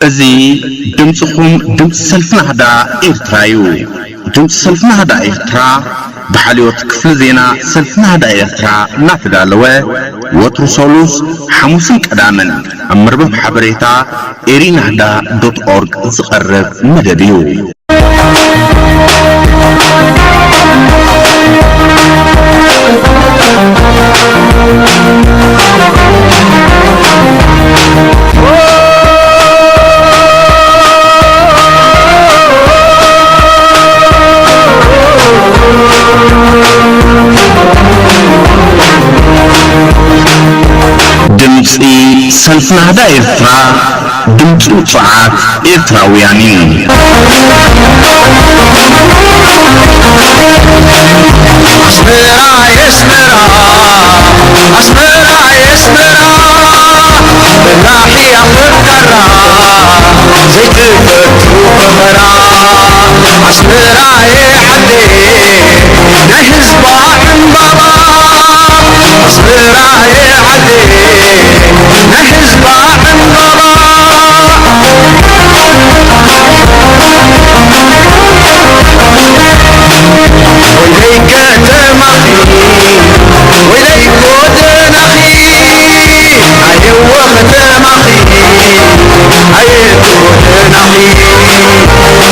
እዚ ድምጽኹም ድምጺ ሰልፊ ናህዳ ኤርትራ እዩ። ድምጺ ሰልፊ ናህዳ ኤርትራ ብሓልዮት ክፍሊ ዜና ሰልፊ ናህዳ ኤርትራ እናተዳለወ ወትሩ ሰሉስ፣ ሓሙስን ቀዳምን ኣብ መርበብ ሓበሬታ ኤሪናህዳ ዶት ኦርግ ዝቐርብ መደብ እዩ። ድምጺ ሰልፊ ናህዳ ኤርትራ፣ ድምጺ ውጹዓት ኤርትራውያን እዩ። ኣስመራ የስመራ፣ ኣስመራ የስመራ፣ በላሒ ኣኽርዳራ፣ ዘይትፈቱ ፈኸራ። ኣስመራ የዓደይ፣ ናይ ህዝባ ዕምባባ። ኣስመራ የዓደይ፣ ናይ ህዝባ ዕምባባ። ወይለይ ከተማኺ፣ ወይለይ ጎደናኺ፣ ኣየወ ከተማኺ፣ ኣየወ ጎደናኺ።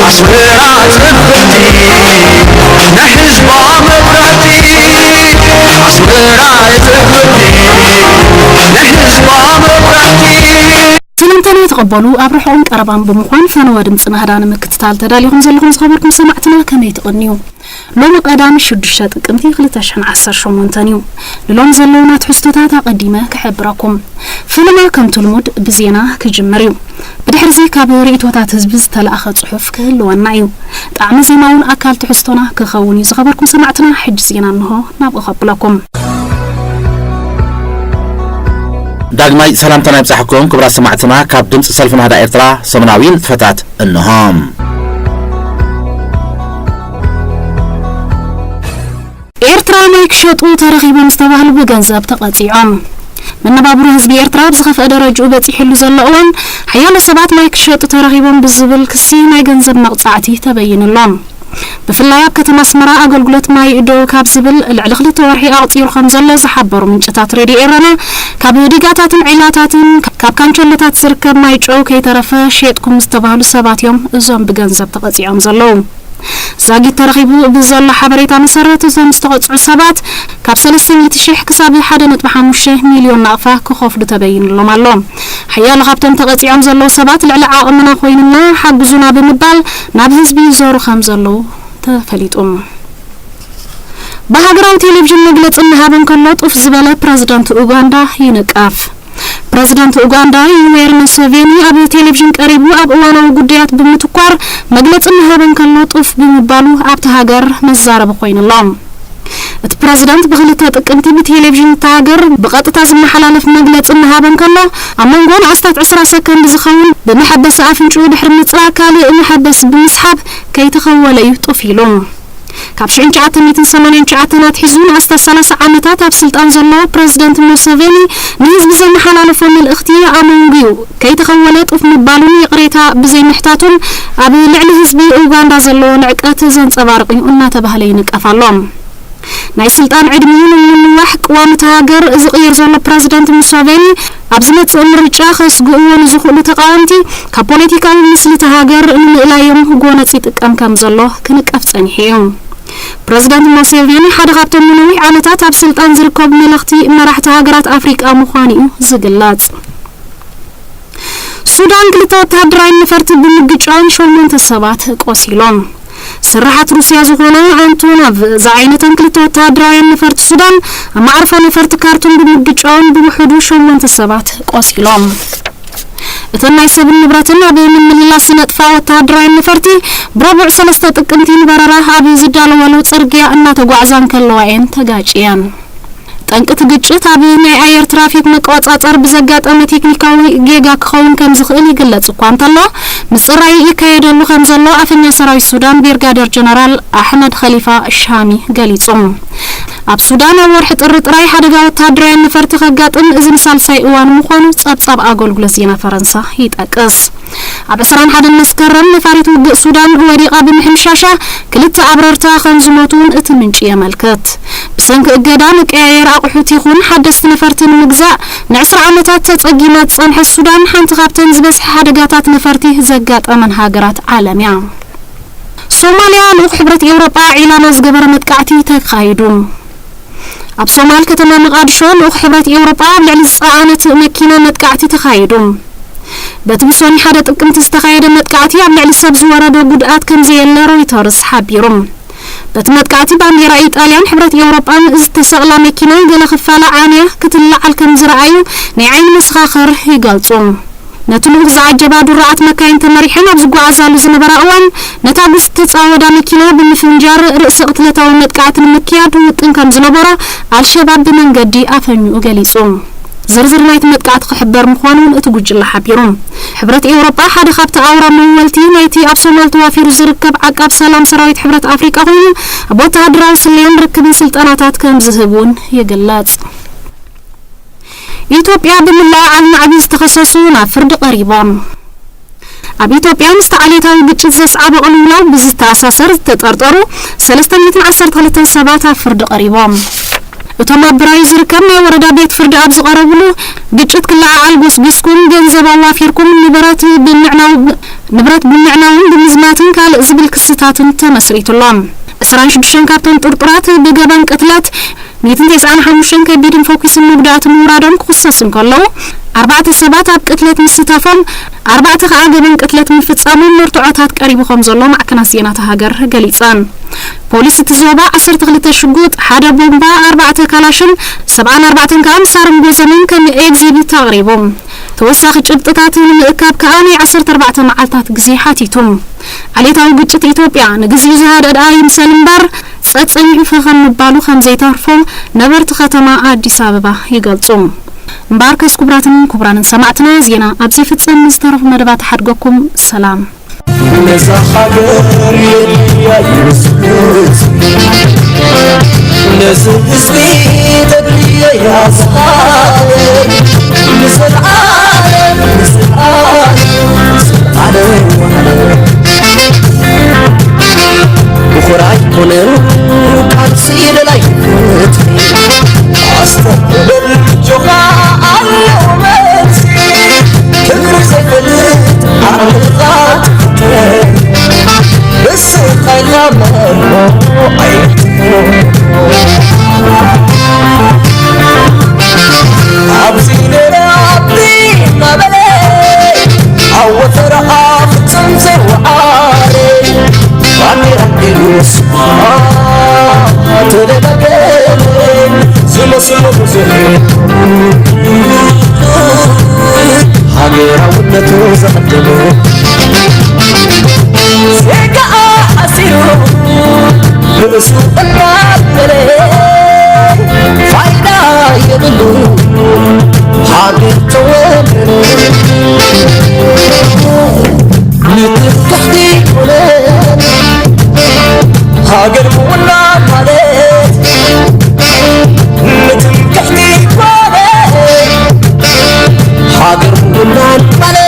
ኣስመራ ጽብቕቲ፣ ናይ ህዝባ መብራህቲ። ኣስመራ ጽብቕቲ፣ ናይ ህዝባ መብራህቲ። ሰላምታና ተቐበሉ። ኣብ ርሑቕን ቀረባን ብምዃን ፈነወ ድምጺ ናህዳ ንምክትታል ተዳሊኹም ዘለኹም ዝኸበርኩም ሰማዕትና ከመይ ትቕንዩ? ሎሚ ቀዳም ሽዱሽተ ጥቅምቲ ክልተ ሽሕን ዓሰርተ ሸሞንተን እዩ። ንሎም ዘለውና ትሕዝቶታት ኣቐዲመ ክሕብረኩም። ፈለማ ከምቲ ልሙድ ብዜና ክጅምር እዩ። ብድሕርዚ ካብ ርእይቶታት ህዝቢ ዝተላእኸ ጽሑፍ ክህልወና እዩ። ጣዕሚ ዜማ እውን ኣካል ትሕዝቶና ክኸውን እዩ። ዝኸበርኩም ሰማዕትና፣ ሕጂ ዜና እንሆ ናብኡ ከብለኩም። ዳግማይ ሰላምታና ይብጻሕኩም ክቡራት ሰማዕትና። ካብ ድምጺ ሰልፊ ናህዳ ኤርትራ ሰሙናዊ ንጥፈታት እንሆ። ኤርትራ ማይ ክሸጡ ተረኺቦም ዝተባህሉ ብገንዘብ ተቐጺዖም። መነባብሮ ህዝቢ ኤርትራ ኣብ ዝኸፍአ ደረጅኡ በጺሕሉ ዘሎ እዋን፣ ሓያሎ ሰባት ማይ ክሸጡ ተረኺቦም ብዝብል ክሲ ናይ ገንዘብ መቕጻዕቲ ተበይንሎም። ብፍላይ ኣብ ከተማ ኣስመራ ኣገልግሎት ማይ ደው ካብ ዝብል ልዕሊ ክልተ ወርሒ ኣቕጺሩ ከም ዘሎ ዝሓበሩ ምንጭታት ሬድዮ ኤረና፣ ካብ ዲጋታትን ዒላታትን ካብ ካንቸሎታት ዝርከብ ማይ ጨው ከይተረፈ ሸጥኩም ዝተባህሉ ሰባት እዮም እዞም ብገንዘብ ተቐጺዖም ዘለዉ። ዛጊት ተረኺቡ ብዘሎ ሓበሬታ መሰረት፣ እዞም ዝተቐጽዑ ሰባት ካብ ሰለስተ ሚእቲ ሽሕ ክሳብ ሓደ ነጥቢ ሓሙሽተ ሚልዮን ናቕፋ ክኸፍሉ ተበይንሎም ኣሎ። ሓያሎ ካብቶም ተቐጺዖም ዘለዉ ሰባት ልዕሊ ዓቕምና ኮይኑና ሓግዙና ብምባል ናብ ህዝቢ ይዞሩ ከም ዘለዉ ተፈሊጡ። ብሃገራዊ ቴሌቪዥን መግለጺ እናሃበ እንከሎ ጡፍ ዝበለ ፕረዚደንት ኡጋንዳ ይንቀፍ። ፕረዚደንት ኡጋንዳ ዩዌሪ ሙሴቬኒ ኣብ ቴሌቪዥን ቀሪቡ ኣብ እዋናዊ ጉዳያት ብምትኳር መግለጺ እናሃበ እንከሎ ጡፍ ብምባሉ ኣብታ ሃገር መዛረቢ ኮይኑ ኣሎ። እቲ ፕረዚደንት ብክልተ ጥቅምቲ ብቴሌቪዥን እታ ሃገር ብቐጥታ ዝመሓላለፍ መግለጺ እናሃበ እንከሎ፣ ኣብ መንጎ ንኣስታት ዕስራ ሰከንድ ዝኸውን ብመሐበሲ ኣፍንጭኡ ድሕሪ ምጽራግ ካልእ መሐበሲ ብምስሓብ ከይተኸወለ እዩ ጡፍ ኢሉ። ካብ ሽሕን ትሽዓተ ሚእትን ሰማንያን ትሽዓተን ኣትሒዙ ንኣስታት ሰላሳ ዓመታት ኣብ ስልጣን ዘሎ ፕረዚደንት ሙሴቬኒ ንህዝቢ ዘመሓላለፎ መልእኽቲ ኣመንጉዩ ከይተኸወለ ጡፍ ምባሉን ይቕሬታ ብዘይምሕታቱን ኣብ ልዕሊ ህዝቢ ኡጋንዳ ዘለዎ ንዕቀት ዘንጸባርቕ እዩ እናተባህለ ይንቀፍ ኣሎ። ናይ ስልጣን ዕድሚኡ ንምንዋሕ ቅዋም እታ ሃገር ዝቕይር ዘሎ ፕረዚደንት ሙሴቬኒ፣ ኣብ ዝመጽእ ምርጫ ከስግእዎ ንዝኽእሉ ተቓወምቲ ካብ ፖለቲካዊ ምስሊ እታ ሃገር ንምእላዮም ጎነጽ ይጥቀም ከም ዘሎ ክንቀፍ ጸኒሑ እዩ። ፕረዚደንት ሙሴቬኒ ሓደ ካብቶም ንነዊሕ ዓመታት ኣብ ስልጣን ዝርከቡ መለኽቲ መራሕቲ ሃገራት ኣፍሪቃ ምዃኑ እዩ ዝግለጽ። ሱዳን ክልተ ወተሃደራውያን ነፈርቲ ብምግጫውን ሸሞንተ ሰባት ቆሲሎም። ስርሓት ሩስያ ዝኾና ኣንቶኖቭ ዝዓይነተን ክልተ ወተሃደራውያን ነፈርቲ ሱዳን ኣብ መዓርፎ ነፈርቲ ካርቱም ብምግጫውን ብውሕዱ ሸሞንተ ሰባት ቆሲሎም። እተን ናይ ሰብን ንብረትን ኣብ ምምልላስ ዝነጥፋ ወተሃደራውያን ነፈርቲ ብረቡዕ ሰለስተ ጥቅምቲ ንበረራ ኣብ ዝዳለዋሉ ጽርግያ እናተጓዕዛ እንከለዋ እየን ተጋጭየን። ጠንቂ እቲ ግጭት ኣብ ናይ ኣየር ትራፊክ መቆጻጸር ብዘጋጠመ ቴክኒካዊ ጌጋ ክኸውን ከም ዝኽእል ይግለጽ እኳ እንተሎ፣ ምጽራይ ይካየደሉ ከም ዘሎ ኣፈኛ ሰራዊት ሱዳን ብርጋዴር ጀነራል ኣሕመድ ኸሊፋ ሻሚ ገሊጹ። ኣብ ሱዳን ኣብ ወርሒ ጥሪ ጥራይ ሓደጋ ወተሃደራውያን ነፈርቲ ከጋጥም እዚ ንሳልሳይ እዋን ምዃኑ ጸብጻብ ኣገልግሎት ዜና ፈረንሳ ይጠቅስ። ኣብ ዕስራን ሓደን መስከረም ነፋሪት ውግእ ሱዳን ወዲቓ ብምሕምሻሻ ክልተ ኣብረርታ ከም ዝሞቱ እውን እቲ ምንጪ የመልክት። ብሰንኪ እገዳ መቀያየሪ ኣቑሑት ይኹን ሓደስቲ ነፈርቲ ንምግዛእ ንዕስራ ዓመታት ተጸጊማ ዝጸንሐት ሱዳን ሓንቲ ካብተን ዝበዝሐ ሓደጋታት ነፈርቲ ዘጋጠመን ሃገራት ዓለም እያ። ሶማልያ ልኡኽ ሕብረት ኤውሮጳ ዒላማ ዝገበረ መጥቃዕቲ ተኻይዱ። ኣብ ሶማል ከተማ መቃድሾ ልኡኽ ሕብረት ኤውሮጳ ኣብ ልዕሊ ዝጸዓነት መኪና መጥቃዕቲ ተኻይዱ። በቲ ብሶኒ ሓደ ጥቅምቲ ዝተኻየደ መጥቃዕቲ ኣብ ልዕሊ ሰብ ዝወረደ ጉድኣት ከም ዘየለ ሮይተርስ ሓቢሩ። በቲ መጥቃዕቲ ባንዴራ ኢጣልያን ሕብረት ኤውሮጳን ዝተሰቕላ መኪና ገለ ክፋላ ዓንያ ክትለዓል ከም ዝረኣዩ ናይ ዓይኒ መሰኻኽር ይገልጹ። ነቲ ልኡኽ ዝዓጀባ ድሩዓት መካይን ተመሪሐን ኣብ ዝጓዓዛሉ ዝነበራ እዋን ነታ ጉስ ዝተጻወዳ መኪና ብምፍንጃር ርእሰ ቅትለታዊ መጥቃዕቲ ንምክያድ ውጥን ከም ዝነበሮ ኣልሸባብ ብመንገዲ ኣፈንኡ ገሊጹ። ዝርዝር ናይቲ መጥቃዕቲ ክሕበር ምዃኑ እውን እቲ ጉጅለ ሓቢሩ። ሕብረት ኤውሮጳ ሓደ ካብቲ ኣውራ መወልቲ ናይቲ ኣብ ሶማል ተዋፊሩ ዝርከብ ዓቃብ ሰላም ሰራዊት ሕብረት ኣፍሪቃ ኮይኑ ኣብ ወተሃደራዊ ስለዮን ርክብን ስልጠናታት ከም ዝህብ እውን ይግለጽ። ኢትዮጵያ ብምልዕዓል ናዕቢ ዝተኸሰሱ ናብ ፍርዲ ቀሪቦም። ኣብ ኢትዮጵያ ምስቲ ዓሌታዊ ግጭት ዘስዓቦ ቅልውላው ብዝተኣሳሰር ዝተጠርጠሩ ሰለስተ ሚእትን ዓሰርተ ክልተን ሰባት ኣብ ፍርዲ ቀሪቦም። እቶም ኣብ ብራዩ ዝርከብ ናይ ወረዳ ቤት ፍርዲ ኣብ ዝቐረብሉ፣ ግጭት ክለዓዓል ጎስጒስኩም፣ ገንዘብ ኣዋፊርኩም፣ ንብረት ብምዕናው፣ ንብረት ብምዕናውን ብምዝማትን ካልእ ዝብል ክስታትን ተመስሪቱሎም። ዕስራን ሽዱሽተን ካብቶም ጥርጡራት ብገበን ቅትለት፣ ሚእትን ተስዓን ሓሙሽተን ከቢድን ፈኲስን መጉዳእቲ ምውራዶም ክኽሰሱ እንከለዉ፣ ኣርባዕተ ሰባት ኣብ ቅትለት ምስታፎም፣ ኣርባዕተ ከኣ ገበን ቅትለት ምፍጻሞም መርትዖታት ቀሪቡ ከም ዘሎ ማዕከናት ዜና እታ ሃገር ገሊጸን። ፖሊስ እቲ ዞባ ዓሰርተ ክልተ ሽጉጥ፣ ሓደ ቦምባ፣ ኣርባዕተ ካላሽን ሰብዓን ኣርባዕተን ከኣ መሳርም ጎዘምን ከም ኤግዚቢት ኣቕሪቡ። ተወሳኺ ጭብጥታት ንምእካብ ከኣ ናይ ዓሰርተ ኣርባዕተ መዓልታት ግዜ ሓቲቱ። ዓሌታዊ ግጭት ኢትዮጵያ ንግዚኡ ዝሃደኣ ይምሰል እምበር፣ ጸጸኒዑ ፈኸም ምባሉ ከም ዘይተርፎ ነበርቲ ከተማ ኣዲስ ኣበባ ይገልጹ። እምበኣርከስ ክቡራትን ክቡራንን ሰማዕትና፣ ዜና ኣብዚ ይፍጸም። ዝተረፉ መደባት ሓድገኩም። ሰላም። ነዛ ሃገር የድልያ ይመስሉት፣ ነዚ ህዝቢ ተድልዮ እያ እዛ ሃገር። ንዘለዓለም፣ ንዘለዓለም፣ ንዘለዓለም ዋዕላ። ብኹራይ ኮነን ቃልሲ ደላይ ፍትሒ ኣስተብህል ጆኻ ኣሎ መልሲ። ክብሪ ዘይፈልጥ ዓቕልኻ ትፍተን። ብስቓይካ መርሞ ኣይትኩን። ኣብዚ ነይረ ኣብዚ እናበለ ኣብ ወፈራ ፍጹም ዘይወዓለ ባንዴራ ሒዙ ስማ ተደጋገመ ዝመስሎ ብዙሕ ሃገራውነቱ ዘቐደመ ዜጋ ኣሲሩ ርእሱ እናበለ ፋይዳ የብሉ ሃገር ተወለደ። ንትምክሕቲ ኮነ ሃገር ምውናን ማለት ንትምክሕቲ ኮነ ሃገር ምውናን ማለት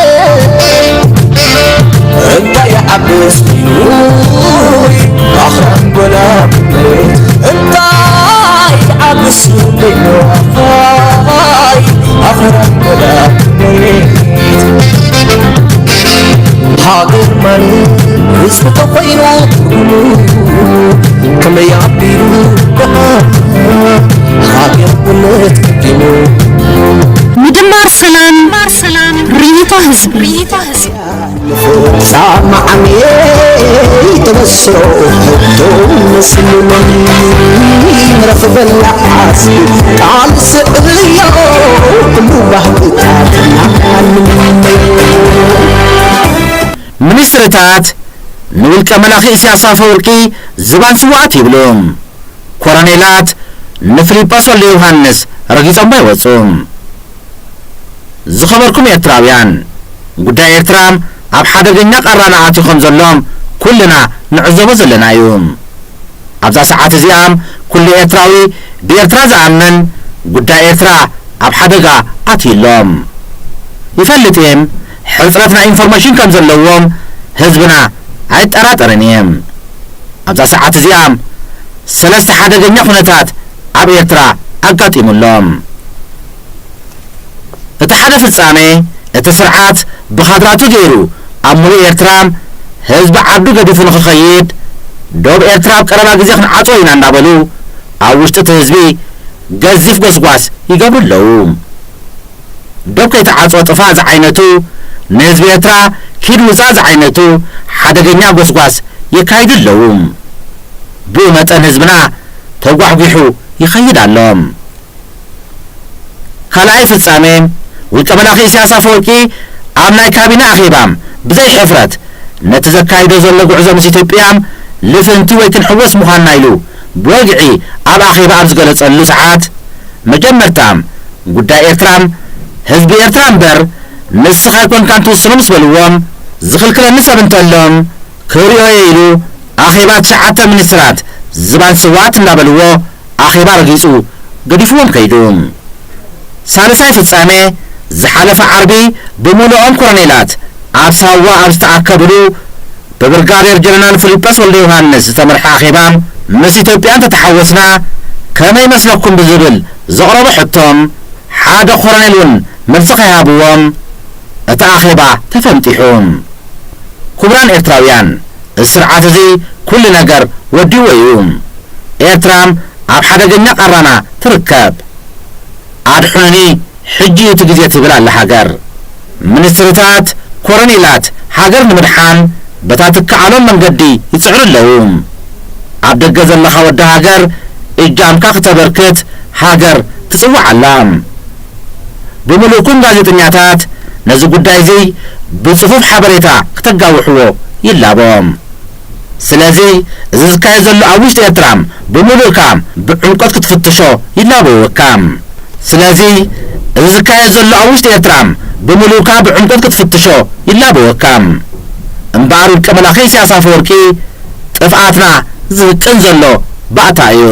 እንታይ ይዓብስ ኢሉ ኣኽራን ጎላ መሬት እንታይ ይዓብስ ኢሉ ኣኽራን ጎላ መሬት ሃገር ማለት ርዝቂ ተኾይኑ ትርጉሙ ከመይ ኣቢሉ ደኣ ሃገር ብነት ቀዲሙ ምድማር ሰላም ርእይቶ ህዝቢ ሳማዓንየይ ተበስሮ ሕቶ መስልኒ ንረኽበላ ዓስቢ ቃል ስዕልዮ ኩሉ ባህግታትና ንምነዮ ሚኒስትርታት ንውልቀ መላኺ ኢሳያስ ኣፈወርቂ ዝባን ስውኣት ይብሉ። ኮረኔላት ንፊሊጶስ ወልደ ዮሃንስ ረጊጾም ኣይወጹ። ዝኸበርኩም ኤርትራውያን፣ ጉዳይ ኤርትራ ኣብ ሓደገኛ ቃራና ኣትዩ ከም ዘሎ ኩልና ንዕዘቦ ዘለና እዩ። ኣብዛ ሰዓት እዚኣ ኩሉ ኤርትራዊ ብኤርትራ ዝኣምን ጉዳይ ኤርትራ ኣብ ሓደጋ ኣትዩ ኣሎ። ይፈልጥ እየ፣ ሕጽረት ናይ ኢንፎርሜሽን ከም ዘለዎም ህዝብና ኣይጠራጠርን እየ። ኣብዛ ሰዓት እዚኣ ሰለስተ ሓደገኛ ኩነታት ኣብ ኤርትራ ኣጋጢሙ ኣሎ። እቲ ሓደ ፍጻሜ፣ እቲ ስርዓት ብኻድራቱ ገይሩ ኣብ ሙሉእ ኤርትራ ህዝቢ ዓዱ ገዲፉ ንኽኸይድ፣ ዶብ ኤርትራ ኣብ ቀረባ ግዜ ክንዓጽዎ ኢና እንዳበሉ ኣብ ውሽጢ እቲ ህዝቢ ገዚፍ ጎስጓስ ይገብሩ ኣለዉ። ዶብ ከይተዓጽወ ጥፋእ ዝዓይነቱ፣ ንህዝቢ ኤርትራ ኪድ ውጻእ ዝዓይነቱ ሓደገኛ ጎስጓስ የካይዱ ኣለዉ። ብኡ መጠን ህዝብና ተጓሕጒሑ ይኸይድ ኣሎ። ካልኣይ ፍጻሜ፣ ውልቀ መላኺ ኢሳያስ ኣፈወርቂ ኣብ ናይ ካቢነ ኣኼባ ብዘይ ሕፍረት ነቲ ዘካይዶ ዘሎ ጉዕዞ ምስ ኢትዮጵያ ልፍንቲ ወይ ክንሕወስ ምዃንና ኢሉ ብወግዒ ኣብ ኣኼባ ኣብ ዝገለጸሉ ሰዓት፣ መጀመርታ ጉዳይ ኤርትራ ህዝቢ ኤርትራ እምበር ንስኻ ኣይኮንካን ትውስኖ ምስ በልዎም፣ ዝኽልክለኒ ሰብ እንተሎ ክርእዮ እየ ኢሉ ኣኼባ ትሽዓተ ሚኒስትራት ዝባን ስውኣት እንዳበልዎ ኣኼባ ረጊጹ ገዲፍዎም ከይዱ። ሳልሳይ ፍጻሜ ዝሓለፈ ዓርቢ ብምሉኦም ኮሎኔላት ኣብ ሳዋ ኣብ ዝተኣከብሉ ብብርጋዴር ጀነራል ፊሊጶስ ወልደ ዮሃንስ ዝተመርሐ ኣኼባ ምስ ኢትዮጵያ እንተተሓወስና ከመይ ይመስለኩም ብዝብል ዘቕረቦ ሕቶ ሓደ ኮሎኔል እውን መልሲ ከይሃብዎም እቲ ኣኼባ ተፈንጢሑ። ክቡራን ኤርትራውያን፣ እዚ ስርዓት እዚ ኩሉ ነገር ወዲዎ እዩ። ኤርትራ ኣብ ሓደገኛ ቃራና ትርከብ። ኣድሕኑኒ፣ ሕጂ እዩ እቲ ግዜ ትብል ኣላ ሃገር። ሚኒስትሪታት፣ ኮሎኔላት ሃገር ንምድሓን በታ ትከኣሎም መንገዲ ይጽዕሩ ኣለዉ። ኣብ ደገ ዘለኻ ወዲ ሃገር እጃምካ ክተበርክት ሃገር ትጽውዕ ኣላ። ብምልእኩም ጋዜጠኛታት ነዚ ጉዳይ እዚ ብጽፉፍ ሓበሬታ ክተጋውሕዎ ይላቦ። ስለዚ እዚ ዝካየድ ዘሎ ኣብ ውሽጢ ኤርትራ ብምሉእካ ብዕምቆት ክትፍትሾ ይላበወካ። ስለዚ እዚ ዝካየድ ዘሎ ኣብ ውሽጢ ኤርትራ ብምሉእካ ብዕምቆት ክትፍትሾ ይላበወካ። እምበኣር ውልቀ መላኺ ኢሳያስ ኣፈወርቂ ጥፍኣትና ዝህቅን ዘሎ ባእታ እዩ።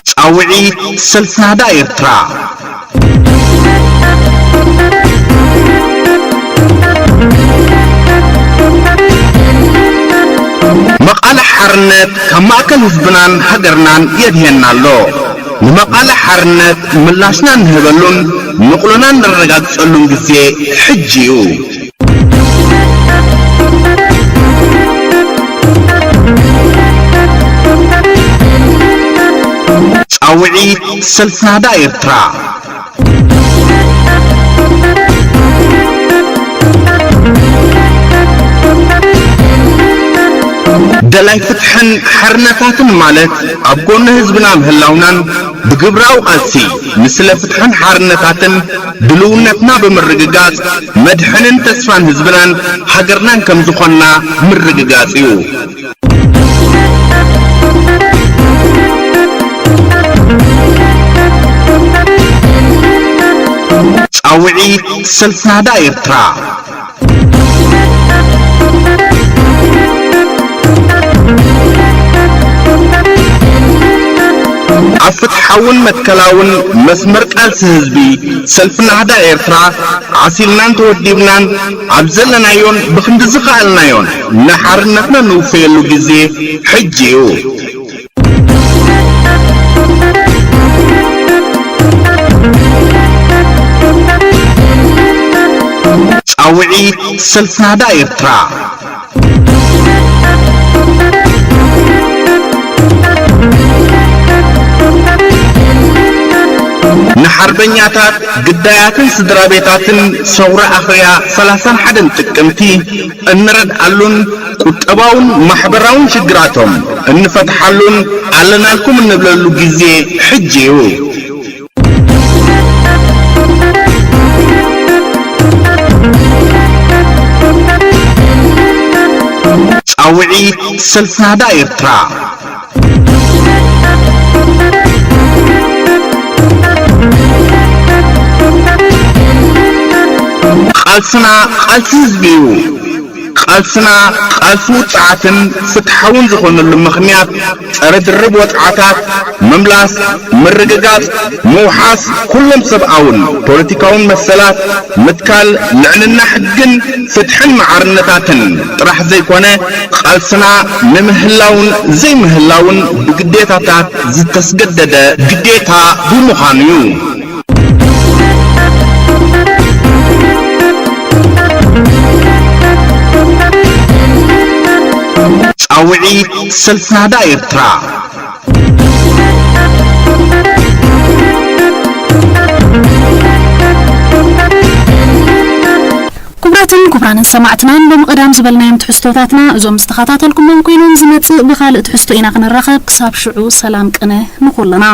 ጻውዒት ሰልፊ ናህዳ ኤርትራ። መቓልሕ ሓርነት ካብ ማእከል ህዝብናን ሃገርናን የድህየና ኣሎ። ንመቓልሕ ሓርነት ምላሽና እንህበሉን ንቕሎና እነረጋግጸሉን ግዜ ሕጂ እዩ። ጻውዒት ሰልፊ ናህዳ ኤርትራ። ደላይ ፍትሕን ሓርነታትን ማለት ኣብ ጎኒ ህዝብና ምህላውናን ብግብራዊ ቃልሲ ንስለ ፍትሕን ሓርነታትን ድልውነትና ብምርግጋጽ መድሕንን ተስፋን ህዝብናን ሃገርናን ከም ዝኾንና ምርግጋጽ እዩ። ጻውዒት ሰልፊ ናህዳ ኤርትራ። ኣብ ፍትሓውን መትከላውን መስመር ቃልሲ ህዝቢ ሰልፊ ናህዳ ኤርትራ ዓሲልናን ተወዲብናን ኣብ ዘለናዮን ብኽንዲ ዝኸኣልናዮን ንሓርነትና ንውፈየሉ ግዜ ሕጂ እዩ። ጻውዒት ሰልፊ ናህዳ ኤርትራ። ንሓርበኛታት፣ ግዳያትን ስድራ ቤታትን ሰውራ ኣኽርያ ሰላሳን ሓደን ጥቅምቲ እንረድኣሉን ቁጠባውን ማሕበራውን ሽግራቶም እንፈትሓሉን ኣለናልኩም እንብለሉ ግዜ ሕጂ እዩ። ጻውዒት ሰልፊ ናህዳ ኤርትራ። ቃልስና ቃልሲ ህዝቢ እዩ። ቃልስና ቃልሲ ውጽዓትን ፍትሓውን ዝኾነሉ ምኽንያት፣ ጸረ ድርብ ወጽዓታት፣ ምምላስ፣ ምርግጋጽ፣ ምውሓስ ኩሎም ሰብኣውን ፖለቲካውን መሰላት፣ ምትካል ልዕልና ሕግን ፍትሕን ማዕርነታትን ጥራሕ ዘይኮነ፣ ቃልስና ንምህላውን ዘይምህላውን ብግዴታታት ዝተስገደደ ግዴታ ብምዃኑ እዩ። ጻውዒት ሰልፊ ናህዳ ኤርትራ። ክቡራትን ክቡራንን ሰማዕትና፣ ሎሚ ቀዳም ዝበልናዮም ትሕዝቶታትና እዞም ዝተኸታተልኩሞም ኮይኖም፣ ዝመጽእ ብኻልእ ትሕዝቶ ኢና ክንራኸብ። ክሳብ ሽዑ ሰላም ቅነ ንኹልና።